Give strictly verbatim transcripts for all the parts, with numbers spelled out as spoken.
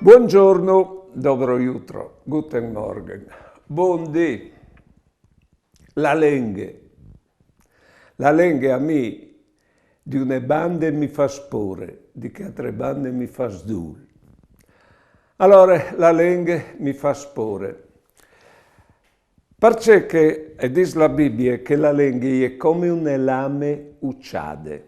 Buongiorno, dobro jutro, guten Morgen, bundì. La lenghe. La lenghe a mi, di une bande mi fâs pôre, di chê altre bande mi fâs dûl. Alore, la lenghe mi fâs pôre. Parcè che e dîs la Bibie che la lenghe e je come une lame uçade.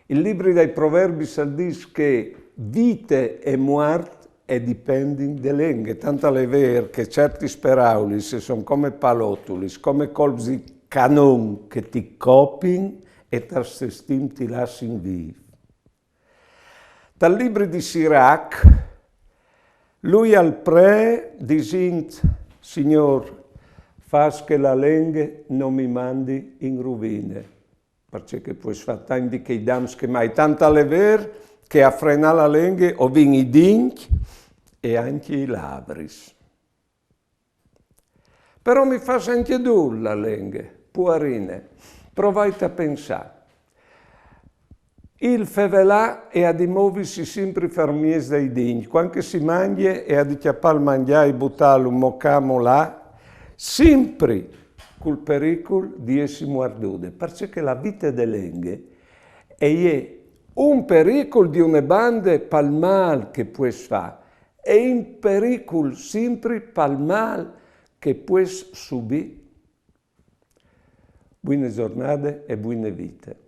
Il libri dai Proverbis al dîs che vite e muart e dipendin de lenghe, tant al è vêr che ciertis peraulis a son come palotulis, come colps di canon che ti copin e tal stes timp ti lassin vîf. Tal libri di Sirac, lui al pree disint: Signôr, fâs che la lenghe no mi mandi in ruvine. Parcè che pues fâ tancj di chei dams che mai, tant al è vêr che a frenâ la lenghe o vin i dincj e ancje i lavris. Però mi fâs ancje dûl la lenghe, puarine. Provait a pensâ. Il fevelâ e à di movisi simpri framieç dai dincj, cuant che si mangje e à di cjapâ il mangjâ e butâlu mo ca mo là, simpri cul pericul di jessi muardude, parcè che la vite de lenghe e je un pericul di une bande pal mâl che pues fâ e un pericul simpri pal mâl che pues subî. Buine zornade e buine vite.